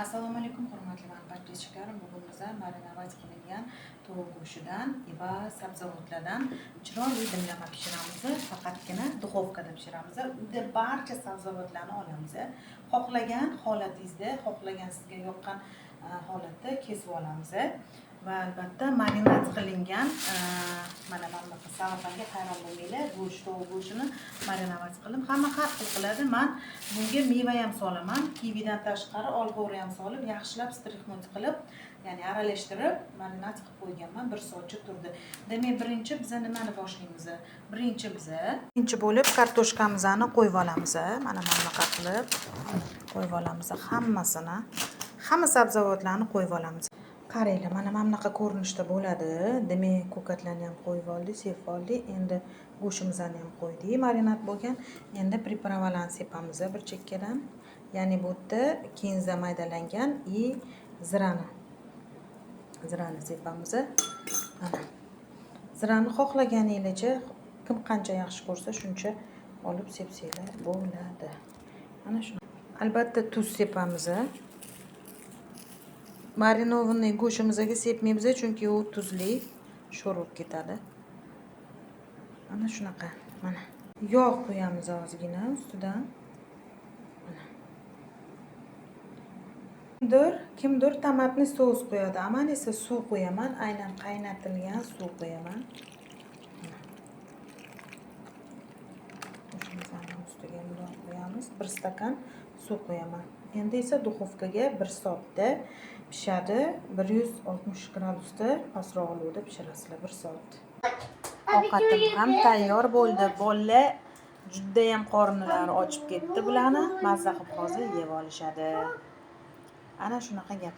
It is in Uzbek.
Assalomu alaykum, hurmatli mani подписчиklarim. Bugun biza мариновать qilingan tovuq go'shtidan va sabzavotlardan chiroyli dimlama pishiramiz. Faqatgina духовкада pishiramiz. Uyda barcha sabzavotlarni olamiz. Xohlagan holatingizda, xohlagan sizga yoqqan holatda kesib olamiz. Va albatta marinad qilingan mana bunaqa salafanga hayron bo'lmanglar. Go'sht, tovuq go'shtini мариновать qildim. Hamma har xil qiladi. Man bunga meva ham solaman. Kividan tashqari olxo'ri ham solib, yaxshilab стряхнуть qilib, ya'ni aralashtirib, marinad qilib qo'yganman. Bir soatcha turdi. Demak, birinchi biza nimani boshlaymiz? Birinchi biza birinchi bo'lib kartoshkamizni qo'yib olamiz. Mana bunaqa qilib qo'yib olamiz hammasini. Hamma sabzavotlarni qo'yib olamiz. Qaranglar, mana bunaqa ko'rinishda bo'ladi. Demak, ko'katlarni ham qo'yib oldik, sepib oldik. Endi go'shtimizni ham qo'ydik, marinad bo'lgan. Endi приправаlarni sepamiz bir chekkadan. Ya'ni bu yerda kinza maydalangan и zirani. Zirani sepamiz. Mana. Zirani xohlaganinglarcha, kim qancha yaxshi ko'rsa, shuncha olib sepsanglar bo'ladi. Mana shu. Albatta tuz sepamiz. Маринованный go'shtimizga sepmaymiz, chunki u tuzli, sho'r bo'lib ketadi. Mana shunaqa. Mana. Yog' qo'yamiz ozgina ustidan. Mana. Kimdir томатный sous qo'yadi. Man esa suv qo'yaman. Aynan qaynatilgan suv qo'yaman. Mana. Go'shtimizni ustiga bundoq qo'yamiz. Bir stakan suv qo'yaman. Endi esa духовкаga 1 soatda pishadi. 160 gradusda pastroq olovda pishirasizlar 1 soat. Ovqatim ham tayyor bo'ldi. Bolalar judayam qornilari ochib ketdi bularni. Mazza qilib hozir yeb olishadi. Ana shunaqa gap.